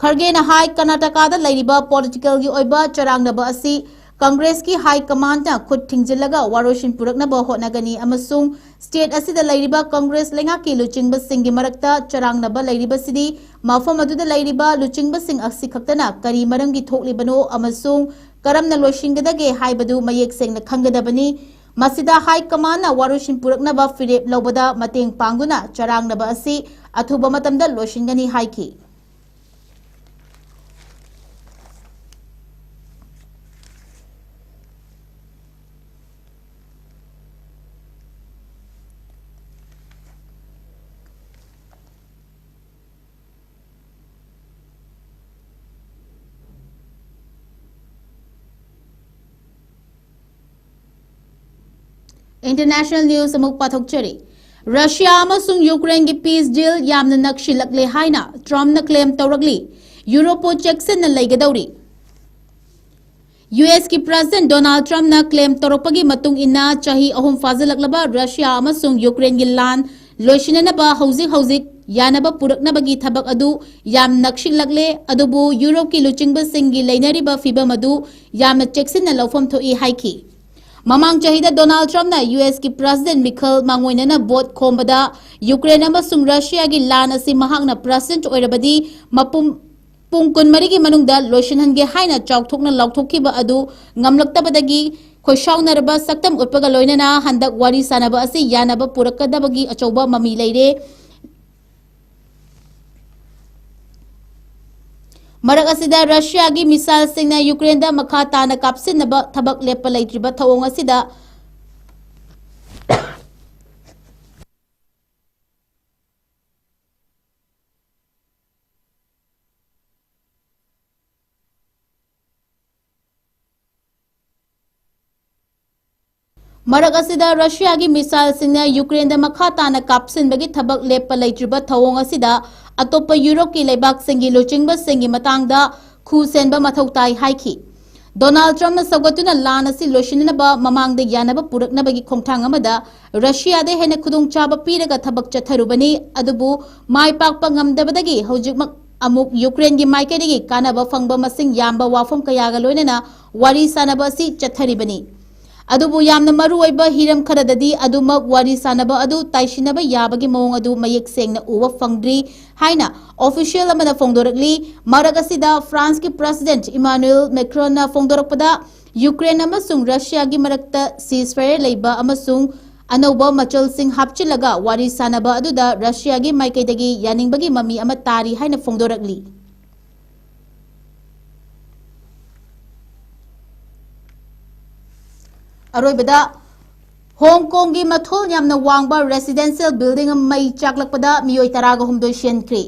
ꯈꯔꯒꯦꯅ ꯍꯥꯏ, ꯀꯔꯅꯥꯇꯀꯥꯗ ꯂꯩꯔꯤꯕ politicalꯒꯤ ꯑꯣꯏꯕ ꯆꯔꯥꯡꯅꯕ ꯑꯁꯤ Congressꯀꯤ high commandꯅ ꯈꯨꯠ ꯊꯤꯡꯖꯤꯜꯂꯒ ꯋꯥꯔꯣꯏꯁꯤꯟ ꯄꯨꯔꯛꯅꯕ ꯍꯣꯠꯅꯒꯅꯤ ꯑꯃꯁꯨꯡ state ꯑꯁꯤꯗ ꯂꯩꯔꯤꯕ Congress ꯂꯩꯉꯥꯛꯀꯤ ꯂꯨꯆꯤꯡꯕꯁꯤꯡꯒꯤ ꯃꯔꯛꯇ ꯆꯔꯥꯡꯅꯕ ꯂꯩꯔꯤꯕꯁꯤꯗꯤ ꯃꯐꯝ ꯑꯗꯨꯗ ꯂꯩꯔꯤꯕ ꯂꯨꯆꯤꯡꯕꯁꯤꯡ ꯑꯁꯤ ꯈꯛꯇꯅ ꯀꯔꯤ ꯃꯔꯝꯒꯤ ꯊꯣꯛꯂꯤꯕꯅꯣ ꯑꯃꯁꯨꯡ ꯀꯔꯝꯅ ꯂꯣꯏꯁꯤꯟꯒꯗꯒꯦ ꯍꯥꯏꯕꯗꯨ ꯃꯌꯦꯛ ꯁꯦꯡꯅ ꯈꯪꯒꯗꯕꯅꯤ꯫ ꯃꯁꯤꯗ high commandꯅ ꯋꯥꯔꯣꯏꯁꯤꯟ ꯄꯨꯔꯛꯅꯕ ꯐꯤꯔꯦꯞ ꯂꯧꯕꯗ ꯃꯇꯦꯡ ꯄꯥꯡꯗꯨꯅ ꯆꯔꯥꯡꯅꯕ ꯑꯁꯤ ꯑꯊꯨꯕ ꯃꯇꯝꯗ ꯂꯣꯏꯁꯤꯟꯒꯅꯤ ꯍꯥꯏꯈꯤ꯫ International news ꯑꯃꯨꯛ ꯄꯥꯊꯣꯛꯆꯔꯤ꯫ ꯔꯁꯤꯌꯥ ꯑꯃꯁꯨꯡ ꯌꯨꯀ꯭ꯔꯦꯟꯒꯤ peace deal ꯌꯥꯝꯅ ꯅꯛꯁꯤꯜꯂꯛꯂꯦ ꯍꯥꯏꯅ ꯇ꯭ꯔꯝꯞꯅ claim ꯇꯧꯔꯛꯂꯤ꯫ ꯌꯨꯔꯣꯞꯄꯨ ꯆꯦꯛꯁꯤꯟꯅ ꯂꯩꯒꯗꯧꯔꯤ꯫ ꯌꯨ ꯑꯦꯁꯀꯤ President ꯗꯣꯅꯥꯜꯗ ꯇ꯭ꯔꯝꯞꯅ claim ꯇꯧꯔꯛꯄꯒꯤ ꯃꯇꯨꯡ ꯏꯟꯅ, ꯆꯍꯤ ꯑꯍꯨꯝ ꯐꯥꯖꯤꯜꯂꯛꯂꯕ ꯔꯁꯤꯌꯥ ꯑꯃꯁꯨꯡ ꯌꯨꯀ꯭ꯔꯦꯟꯒꯤ ꯂꯥꯟ ꯂꯣꯏꯁꯤꯟꯅꯅꯕ ꯍꯧꯖꯤꯛ ꯍꯧꯖꯤꯛ ꯌꯥꯅꯕ ꯄꯨꯔꯛꯅꯕꯒꯤ ꯊꯕꯛ ꯑꯗꯨ ꯌꯥꯝ ꯅꯛꯁꯤꯜꯂꯛꯂꯦ, ꯑꯗꯨꯕꯨ ꯌꯨꯔꯣꯞꯀꯤ ꯂꯨꯆꯤꯡꯕꯁꯤꯡꯒꯤ ꯂꯩꯅꯔꯤꯕ ꯐꯤꯚꯝ ꯑꯗꯨ ꯌꯥꯝꯅ ꯆꯦꯛꯁꯤꯟꯅ ꯂꯧꯐꯝ ꯊꯣꯛꯏ ꯍꯥꯏꯈꯤ꯫ ꯃꯃꯥꯡ ꯆꯍꯤꯗ ꯗꯣꯅꯥꯜꯗ ꯇ꯭ꯔꯝꯞꯅ ꯌꯨ ꯑꯦꯁꯀꯤ ꯄ꯭ꯔꯁꯤꯗꯦꯟꯠ ꯃꯤꯈꯜ ꯃꯥꯡꯑꯣꯏꯅꯅ ꯚꯣꯠ ꯈꯣꯝꯕꯗ ꯌꯨꯀ꯭ꯔꯦꯟ ꯑꯃꯁꯨꯡ ꯔꯁꯤꯌꯥꯒꯤ ꯂꯥꯟ ꯑꯁꯤ ꯃꯍꯥꯛꯅ ꯄ꯭ꯔꯁꯤꯗꯦꯟꯠ ꯑꯣꯏꯔꯕꯗꯤ ꯃꯄꯨꯡ ꯄꯨꯡ ꯀꯨꯟꯃꯔꯤꯒꯤ ꯃꯅꯨꯡꯗ ꯂꯣꯏꯁꯤꯟꯍꯟꯒꯦ ꯍꯥꯏꯅ ꯆꯥꯎꯊꯣꯛꯅ ꯂꯥꯎꯊꯣꯛꯈꯤꯕ ꯑꯗꯨ ꯉꯝꯂꯛꯇꯕꯗꯒꯤ ꯈꯣꯏꯁꯥꯎꯅꯔꯕ ꯁꯛꯇꯝ ꯎꯠꯄꯒ ꯂꯣꯏꯅꯅ ꯍꯟꯗꯛ ꯋꯥꯔꯤ ꯁꯥꯅꯕ ꯑꯁꯤ ꯌꯥꯅꯕ ꯄꯨꯔꯛꯀꯗꯕꯒꯤ ꯑꯆꯧꯕ ꯃꯃꯤ ꯂꯩꯔꯦ꯫ ꯃꯔꯛ ꯑꯁꯤꯗ ꯔꯁꯤꯌꯥꯒꯤ ꯃꯤꯁꯥꯏꯜꯁꯤꯡꯅ ꯌꯨꯀ꯭ꯔꯦꯟꯗ ꯃꯈꯥ ꯇꯥꯅ ꯀꯥꯞꯁꯤꯟꯅꯕ ꯊꯕꯛ ꯂꯦꯞꯄ ꯂꯩꯇ꯭ꯔꯤꯕ ꯊꯧꯑꯣꯡ ꯑꯁꯤꯗ ꯃꯔꯛ ꯑꯁꯤꯗ ꯔꯁꯤꯌꯥꯒꯤ ꯃꯤꯁꯥꯏꯜꯁꯤꯡꯅ ꯌꯨꯀ꯭ꯔꯦꯟꯗ ꯃꯈꯥ ꯇꯥꯅ ꯀꯥꯞꯁꯤꯟꯕꯒꯤ ꯊꯕꯛ ꯂꯦꯞꯄ ꯂꯩꯇ꯭ꯔꯤꯕ ꯊꯧꯑꯣꯡ ꯑꯁꯤꯗ ꯑꯇꯣꯞꯄ ꯌꯨꯔꯣꯞꯀꯤ ꯂꯩꯕꯥꯛꯁꯤꯡꯒꯤ ꯂꯨꯆꯤꯡꯕꯁꯤꯡꯒꯤ ꯃꯇꯥꯡꯗ ꯈꯨ ꯁꯦꯟꯕ ꯃꯊꯧ ꯇꯥꯏ ꯍꯥꯏꯈꯤ꯫ ꯗꯣꯅꯥꯜꯗ ꯇ꯭ꯔꯝꯞꯅ ꯁꯧꯒꯠꯇꯨꯅ ꯂꯥꯟ ꯑꯁꯤ ꯂꯣꯏꯁꯤꯟꯅꯅꯕ ꯃꯃꯥꯡꯗ ꯌꯥꯅꯕ ꯄꯨꯔꯛꯅꯕꯒꯤ ꯈꯣꯡꯊꯥꯡ ꯑꯃꯗ ꯔꯁꯤꯌꯥꯗ ꯍꯦꯟꯅ ꯈꯨꯗꯣꯡꯆꯥꯕ ꯄꯤꯔꯒ ꯊꯕꯛ ꯆꯠꯊꯔꯨꯕꯅꯤ, ꯑꯗꯨꯕꯨ ꯃꯥꯏ ꯄꯥꯛꯄ ꯉꯝꯗꯕꯗꯒꯤ ꯍꯧꯖꯤꯛꯃꯛ ꯑꯃꯨꯛ ꯌꯨꯀ꯭ꯔꯦꯟꯒꯤ ꯃꯥꯏꯀꯩꯗꯒꯤ ꯀꯥꯟꯅꯕ ꯐꯪꯕ ꯃꯁꯤꯡ ꯌꯥꯝꯕ ꯋꯥꯐꯝ ꯀꯌꯥꯒ ꯂꯣꯏꯅꯅ ꯋꯥꯔꯤ ꯁꯥꯅꯕ ꯑꯁꯤ ꯆꯠꯊꯔꯤꯕꯅꯤ꯫ ꯑꯗꯨꯕꯨ ꯌꯥꯝꯅ ꯃꯔꯨꯑꯣꯏꯕ ꯍꯤꯔꯝ ꯈꯔꯗꯗꯤ ꯑꯗꯨꯃꯛ ꯋꯥꯔꯤ ꯁꯥꯅꯕ ꯑꯗꯨ ꯇꯥꯏꯁꯤꯟꯅꯕ ꯌꯥꯕꯒꯤ ꯃꯑꯣꯡ ꯑꯗꯨ ꯃꯌꯦꯛ ꯁꯦꯡꯅ ꯎꯕ ꯐꯪꯗ꯭ꯔꯤ ꯍꯥꯏꯅ ꯑꯣꯐꯤꯁꯤꯌꯦꯜ ꯑꯃꯅ ꯐꯣꯡꯗꯣꯔꯛꯂꯤ꯫ ꯃꯔꯛ ꯑꯁꯤꯗ ꯐ꯭ꯔꯥꯟꯁꯀꯤ ꯄ꯭ꯔꯁꯤꯗꯦꯟꯠ ꯏꯃꯥꯅꯨꯑꯦꯜ ꯃꯦꯀ꯭ꯔꯣꯟꯅ ꯐꯣꯡꯗꯣꯔꯛꯄꯗ ꯌꯨꯀ꯭ꯔꯦꯟ ꯑꯃꯁꯨꯡ ꯔꯁꯤꯌꯥꯒꯤ ꯃꯔꯛꯇ ꯁꯤꯖꯐꯥꯌꯔ ꯂꯩꯕ ꯑꯃꯁꯨꯡ ꯑꯅꯧꯕ ꯃꯆꯜꯁꯤꯡ ꯍꯥꯞꯆꯤꯜꯂꯒ ꯋꯥꯔꯤ ꯁꯥꯅꯕ ꯑꯗꯨꯗ ꯔꯁꯤꯌꯥꯒꯤ ꯃꯥꯏꯀꯩꯗꯒꯤ ꯌꯥꯅꯤꯡꯕꯒꯤ ꯃꯃꯤ ꯑꯃ ꯇꯥꯔꯤ ꯍꯥꯏꯅ ꯐꯣꯡꯗꯣꯔꯛꯂꯤ꯫ ꯑꯔꯣꯏꯕꯗ, ꯍꯣꯡ ꯀꯣꯡꯒꯤ ꯃꯊꯣꯜ ꯌꯥꯝꯅ ꯋꯥꯡꯕ ꯔꯦꯁꯤꯗꯦꯟꯁꯤꯌꯦꯜ ꯕꯤꯜꯗꯤꯡ ꯑꯃ ꯃꯩ ꯆꯥꯛꯂꯛꯄꯗ ꯃꯤꯑꯣꯏ ꯇꯔꯥꯒ ꯍꯨꯝꯗꯣꯏ ꯁꯤꯈ꯭ꯔꯦ꯫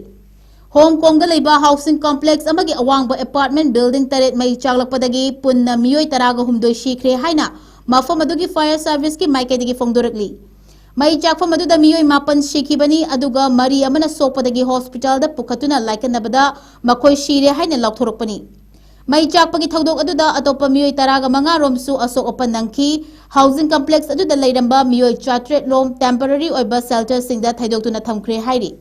ꯍꯣꯡ ꯀꯣꯡꯗ ꯂꯩꯕ ꯍꯥꯎꯁꯤꯡ ꯀꯣꯝꯄ꯭ꯂꯦꯛꯁ ꯑꯃꯒꯤ ꯑꯋꯥꯡꯕ ꯑꯦꯄꯥꯔꯠꯃꯦꯟ ꯕꯤꯜꯗꯤꯡ ꯇꯔꯦꯠ ꯃꯩ ꯆꯥꯛꯂꯛꯄꯗꯒꯤ ꯄꯨꯟꯅ ꯃꯤꯑꯣꯏ ꯇꯔꯥꯒ ꯍꯨꯝꯗꯣꯏ ꯁꯤꯈ꯭ꯔꯦ ꯍꯥꯏꯅ ꯃꯐꯝ ꯑꯗꯨꯒꯤ ꯐꯥꯌꯔ ꯁꯥꯔꯚꯤꯁꯀꯤ ꯃꯥꯏꯀꯩꯗꯒꯤ ꯐꯣꯡꯗꯣꯔꯛꯂꯤ꯫ ꯃꯩ ꯆꯥꯛꯐꯝ ꯑꯗꯨꯗ ꯃꯤꯑꯣꯏ ꯃꯥꯄꯟ ꯁꯤꯈꯤꯕꯅꯤ, ꯑꯗꯨꯒ ꯃꯔꯤ ꯑꯃꯅ ꯁꯣꯛꯄꯗꯒꯤ ꯍꯣꯁꯄꯤꯇꯥꯜꯗ ꯄꯨꯈꯠꯇꯨꯅ ꯂꯥꯏꯀꯠꯅꯕꯗ ꯃꯈꯣꯏ ꯁꯤꯔꯦ ꯍꯥꯏꯅ ꯂꯥꯎꯊꯣꯔꯛꯄꯅꯤ꯫ ꯃꯩ ꯆꯥꯛꯄꯒꯤ ꯊꯧꯗꯣꯛ ꯑꯗꯨꯗ ꯑꯇꯣꯞꯄ ꯃꯤꯑꯣꯏ ꯇꯔꯥꯒ ꯃꯉꯥ ꯔꯣꯝꯁꯨ ꯑꯁꯣꯛ ꯑꯄꯟ ꯅꯪꯈꯤ꯫ ꯍꯥꯎꯁꯤꯡ ꯀꯝꯄ꯭ꯂꯦꯛꯁ ꯑꯗꯨꯗ ꯂꯩꯔꯝꯕ ꯃꯤꯑꯣꯏ ꯆꯥꯇ꯭ꯔꯦꯠ ꯂꯣꯝ ꯇꯦꯝꯄꯔꯔꯤ ꯑꯣꯏꯕ ꯁꯦꯜꯇꯔꯁꯤꯡꯗ ꯊꯩꯗꯣꯛꯇꯨꯅ ꯊꯝꯈ꯭ꯔꯦ ꯍꯥꯏꯔꯤ꯫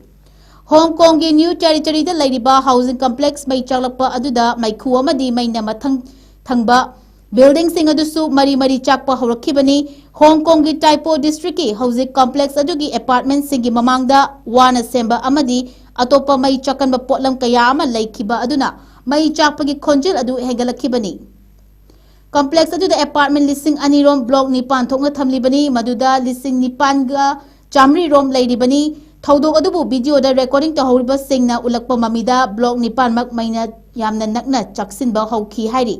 ꯍꯣꯡ ꯀꯣꯡꯒꯤ ꯅ꯭ꯌꯨ ꯇꯦꯔꯤꯇꯣꯔꯤꯗ ꯂꯩꯔꯤꯕ ꯍꯥꯎꯁꯤꯡ ꯀꯝꯄ꯭ꯂꯦꯛꯁ ꯃꯩ ꯆꯥꯛꯂꯛꯄ ꯑꯗꯨꯗ ꯃꯩꯈꯨ ꯑꯃꯗꯤ ꯃꯩꯅ ꯃꯊꯪ ꯊꯪꯕ ꯕꯤꯜꯗꯤꯡꯁꯤꯡ ꯑꯗꯨꯁꯨ ꯃꯔꯤ ꯃꯔꯤ ꯆꯥꯛꯄ ꯍꯧꯔꯛꯈꯤꯕꯅꯤ꯫ ꯍꯣꯡ ꯀꯣꯡꯒꯤ ꯇꯥꯏꯄꯣ ꯗꯤꯁꯇ꯭ꯔꯤꯛꯀꯤ ꯍꯧꯖꯤꯛ ꯀꯝꯄ꯭ꯂꯦꯛꯁ ꯑꯗꯨꯒꯤ ꯑꯦꯄꯥꯔꯠꯃꯦꯟꯁꯤꯡꯒꯤ ꯃꯃꯥꯡꯗ ꯋꯥꯅ ꯁꯦꯝꯕ ꯑꯃꯗꯤ ꯑꯇꯣꯞꯄ ꯃꯩ ꯆꯥꯛꯀꯟꯕ ꯄꯣꯠꯂꯝ ꯀꯌꯥ ꯑꯃ ꯂꯩꯈꯤꯕ ꯑꯗꯨꯅ ꯃꯩ ꯆꯥꯛꯄꯒꯤ ꯈꯣꯟꯖꯦꯜ ꯑꯗꯨ ꯍꯦꯟꯒꯠꯂꯛꯈꯤꯕꯅꯤ꯫ ꯀꯝꯄ꯭ꯂꯦꯛꯁ ꯑꯗꯨꯗ ꯑꯦꯄꯥꯔꯠꯃꯦꯟ ꯂꯤꯁꯤꯡ ꯑꯅꯤ ꯔꯣꯝ ꯕ꯭ꯂꯣꯛ ꯅꯤꯄꯥꯟ ꯊꯣꯛꯅ ꯊꯝꯂꯤꯕꯅꯤ꯫ ꯃꯗꯨꯗ ꯂꯤꯁꯤꯡ ꯅꯤꯄꯥꯟꯒ ꯆꯥꯃꯔꯤ ꯔꯣꯝ ꯂꯩꯔꯤꯕꯅꯤ꯫ ꯊꯧꯗꯣꯛ ꯑꯗꯨꯕꯨ ꯚꯤꯗꯤꯑꯣꯗ ꯔꯦꯀꯣꯔꯗꯤꯡ ꯇꯧꯍꯧꯔꯤꯕꯁꯤꯡꯅ ꯎꯠꯂꯛꯄ ꯃꯃꯤꯗ ꯕ꯭ꯂꯣꯛ ꯅꯤꯄꯥꯟꯃꯛ ꯃꯩꯅ ꯌꯥꯝꯅ ꯅꯛꯅ ꯆꯥꯛꯁꯤꯟꯕ ꯍꯧꯈꯤ ꯍꯥꯏꯔꯤ꯫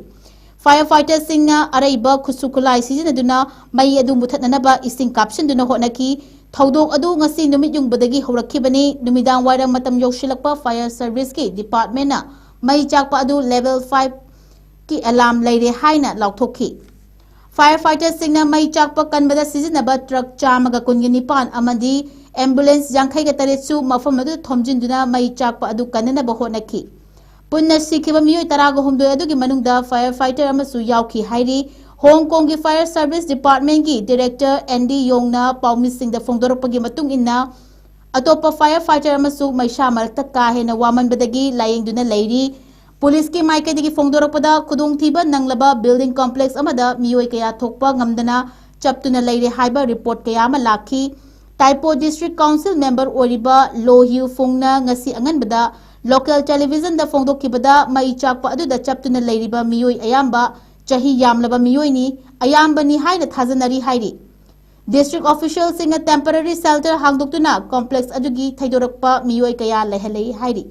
ꯐꯥꯌꯔ ꯐꯥꯏꯇꯔꯁꯤꯡꯅ ꯑꯔꯩꯕ ꯈꯨꯠꯁꯨ ꯈꯨꯠꯂꯥꯏ ꯁꯤꯖꯤꯟꯅꯗꯨꯅ ꯃꯩ ꯑꯗꯨ ꯃꯨꯊꯠꯅꯅꯕ ꯏꯁꯤꯡ ꯀꯥꯞꯁꯤꯟꯗꯨꯅ ꯍꯣꯠꯅꯈꯤ꯫ ꯊꯧꯗꯣꯛ ꯑꯗꯨ ꯉꯁꯤ ꯅꯨꯃꯤꯠ ꯌꯨꯡꯕꯗꯒꯤ ꯍꯧꯔꯛꯈꯤꯕꯅꯤ꯫ ꯅꯨꯃꯤꯗꯥꯡ ꯋꯥꯏꯔꯝ ꯃꯇꯝ ꯌꯧꯁꯤꯜꯂꯛꯄ ꯐꯥꯌꯔ ꯁꯔꯚꯤꯁꯀꯤ ꯗꯤꯄꯥꯔꯠꯃꯦꯟꯅ ꯃꯩ ꯆꯥꯛꯄ ꯑꯗꯨ ꯂꯦꯚꯦꯜ ꯐꯥꯏꯚ ꯀꯤ ꯑꯦꯂꯥꯔꯝ ꯂꯩꯔꯦ ꯍꯥꯏꯅ ꯂꯥꯎꯊꯣꯛꯈꯤ꯫ ꯐꯥꯌꯔ ꯐꯥꯏꯇꯔꯁꯤꯡꯅ ꯃꯩ ꯆꯥꯛꯄ ꯀꯟꯕꯗ ꯁꯤꯖꯤꯟꯅꯕ ꯇ꯭ꯔꯛ ꯆꯥꯝꯃꯒ ꯀꯨꯟꯒ ꯅꯤꯄꯥꯟ ꯑꯃꯗꯤ ꯑꯦꯝꯕꯨꯂꯦꯟꯁ ꯌꯥꯡꯈꯩꯒ ꯇꯔꯦꯠꯁꯨ ꯃꯐꯝ ꯑꯗꯨꯗ ꯊꯣꯝꯖꯤꯟꯗꯨꯅ ꯃꯩ ꯆꯥꯛꯄ ꯑꯗꯨ ꯀꯟꯅꯅꯕ ꯍꯣꯠꯅꯈꯤ꯫ ꯄꯨꯟꯅ ꯁꯤꯈꯤꯕ ꯃꯤꯑꯣꯏ ꯇꯔꯥꯒ ꯍꯨꯝꯗꯣꯏ ꯑꯗꯨꯒꯤ ꯃꯅꯨꯡꯗ ꯐꯥꯌꯔ ꯐꯥꯏꯇꯔ ꯑꯃꯁꯨ ꯌꯥꯎꯈꯤ ꯍꯥꯏꯔꯤ꯫ ꯍꯣꯡ ꯀꯣꯡꯒꯤ ꯐꯥꯌꯔ ꯁꯔꯚꯤꯁ ꯗꯤꯄꯥꯔꯠꯃꯦꯟꯒꯤ ꯗꯤꯔꯦꯛꯇꯔ ꯑꯦꯟ ꯗꯤ ꯌꯣꯡꯅ ꯄꯥꯎꯃꯤꯁꯤꯡꯗ ꯐꯣꯡꯗꯣꯔꯛꯄꯒꯤ ꯃꯇꯨꯡ ꯏꯟꯅ, ꯑꯇꯣꯞꯄ ꯐꯥꯌꯔ ꯐꯥꯏꯇꯔ ꯑꯃꯁꯨ ꯃꯩꯁꯥ ꯃꯔꯛꯇ ꯀꯥ ꯍꯦꯟꯅ ꯋꯥꯃꯟꯕꯗꯒꯤ ꯂꯥꯌꯦꯡꯗꯨꯅ ꯂꯩꯔꯤ꯫ ꯄꯨꯂꯤꯁꯀꯤ ꯃꯥꯏꯀꯩꯗꯒꯤ ꯐꯣꯡꯗꯣꯔꯛꯄꯗ, ꯈꯨꯗꯣꯡꯊꯤꯕ ꯅꯪꯂꯕ ꯕꯤꯜꯗꯤꯡ ꯀꯣꯝꯄ꯭ꯂꯦꯛꯁ ꯑꯃꯗ ꯃꯤꯑꯣꯏ ꯀꯌꯥ ꯊꯣꯛꯄ ꯉꯝꯗꯅ ꯆꯞꯇꯨꯅ ꯂꯩꯔꯦ ꯍꯥꯏꯕ ꯔꯤꯄꯣꯔꯠ ꯀꯌꯥ ꯑꯃ ꯂꯥꯛꯈꯤ꯫ ꯇꯥꯏꯄꯣ ꯗꯤꯁꯇ꯭ꯔꯤꯛ ꯀꯥꯎꯟꯁꯤꯜ ꯃꯦꯝꯕꯔ ꯑꯣꯏꯔꯤꯕ ꯂꯣ ꯍ꯭ꯌꯨ ꯐꯨꯡꯅ ꯉꯁꯤ ꯑꯉꯟꯕꯗ ꯂꯣꯀꯦꯜ ꯇꯦꯂꯤꯚꯤꯖꯟꯗ ꯐꯣꯡꯗꯣꯛꯈꯤꯕꯗ, ꯃꯩ ꯆꯥꯛꯄ ꯑꯗꯨꯗ ꯆꯞꯇꯨꯅ ꯂꯩꯔꯤꯕ ꯃꯤꯑꯣꯏ ꯑꯌꯥꯝꯕ ꯆꯍꯤ ꯌꯥꯝꯂꯕ ꯃꯤꯑꯣꯏꯅꯤ, ꯑꯌꯥꯝꯕꯅꯤ ꯍꯥꯏꯅ ꯊꯥꯖꯅꯔꯤ ꯍꯥꯏꯔꯤ꯫ ꯗꯤꯁꯇ꯭ꯔꯤꯛ ꯑꯣꯐꯤꯁꯤꯌꯦꯜꯁꯤꯡꯅ ꯇꯦꯝꯄꯔꯔꯤ ꯁꯦꯜꯇꯔ ꯍꯥꯡꯗꯣꯛꯇꯨꯅ ꯀꯣꯝꯄ꯭ꯂꯦꯛꯁ ꯑꯗꯨꯒꯤ ꯊꯩꯗꯣꯔꯛꯄ ꯃꯤꯑꯣꯏ ꯀꯌꯥ ꯂꯩꯍꯜꯂꯤ ꯍꯥꯏꯔꯤ꯫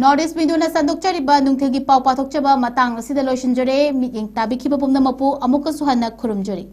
ꯅꯣꯔꯠ ꯏꯁ ꯃꯤꯗꯨꯅ ꯁꯟꯗꯣꯛꯆꯔꯤꯕ ꯅꯨꯡꯊꯤꯜꯒꯤ ꯄꯥꯎ ꯄꯥꯊꯣꯛꯆꯕ ꯃꯇꯥꯡ ꯑꯁꯤꯗ ꯂꯣꯏꯁꯤꯟꯖꯔꯦ꯫ ꯃꯤꯠꯌꯦꯡ ꯇꯥꯕꯤꯈꯤꯕ ꯄꯨꯝꯅꯃꯛꯄꯨ ꯑꯃꯨꯛꯀꯁꯨ ꯍꯟꯅ ꯈꯨꯔꯨꯝꯖꯔꯤ꯫